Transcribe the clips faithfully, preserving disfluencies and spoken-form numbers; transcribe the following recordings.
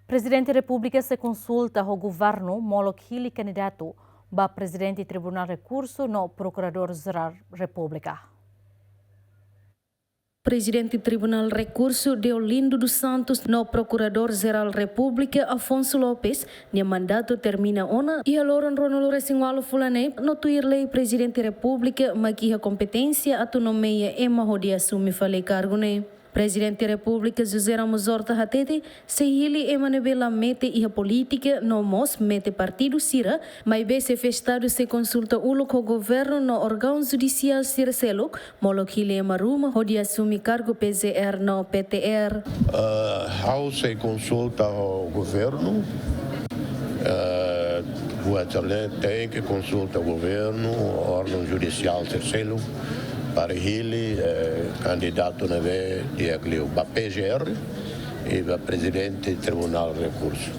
Prezidente Repúblika sei konsulta ho governu molok hili kandidatu ba Prezidente Tribunál Rekursu no Prokuradór Jerál Repúblika. Prezidente Tribunál Rekursu Deolindo dos Santos no Prokuradór Jerál Repúblika Afonso Lopes nia mandatu termina ona iha loron ruanulu-resin-ualu fulan ne'e, no tuir lei Prezidente Repúblika mak iha kompeténsia atu nomeia ema hodi asume fali kargu ne'e. Prezidente Repúblika José Ramos Horta hatete, sei hili ema ne'ebé la mete iha polítika no mós mete partidu sira, maibé xefe Estadu sei konsulta uluk ho governu no órgaun judisiál sira seluk, molok hili ema ruma hodi asume kargu P G R no P T R. Ah, ha'u sei konsulta ho governu, ah, buat sira-ne'e tenke konsulta governu, órgaun judisiál sira seluk, para hili, eh, kandidatu ne'ebé di'ak liu ba P G R i ba Prezidente Tribunál Rekursu.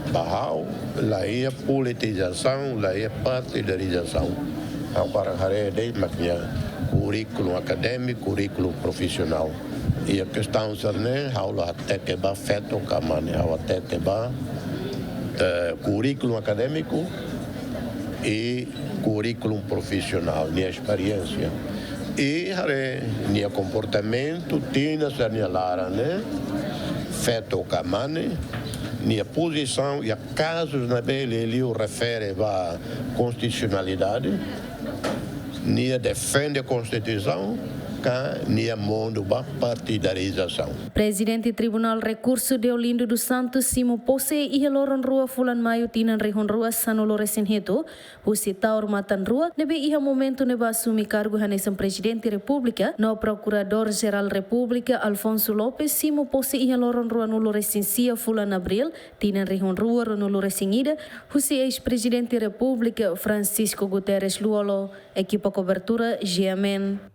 Ba ha'u, la iha politizasaun, la iha partidarizasaun. Ha'u hakarak haree de'it mak nia kurríkulu akadémiku, kurríkulu profisionál. Iha kestaun sira-ne'e, ha'u la hateke ba feto ka mane, ha'u hateke ba, eh, kurríkulu akadémiku i kurríkulu profisionál, nia esperiénsia. I haree nia komportamentu, tinan sira-nia laran ne'e, feto ka mane, nia pozisaun iha kazus ne'ebé liuliu refere ba konstitusionalidade, nia defende Konstituisaun, ka nia monu ba partidarizasaun. Prezidente Tribunál Rekursu Deolindo dos Santos simu pose iha loron rua fulan Maiu tinan rihun rua sanulu-resin-hitu, husi taur matan rua, ne'ebé iha momentu ne'ebá asume kargu hanesan Prezidente Repúblika no Prokuradór Jerál Repúblika Afonso Lopes simu pose iha loron ruanulu-resin-sia fulan Abríl tinan rihun rua ruanulu-resin-ida, husi eis-Prezidente Repúblika Francisco Guterres Lú-Olo. Ekipa kobertura G M N.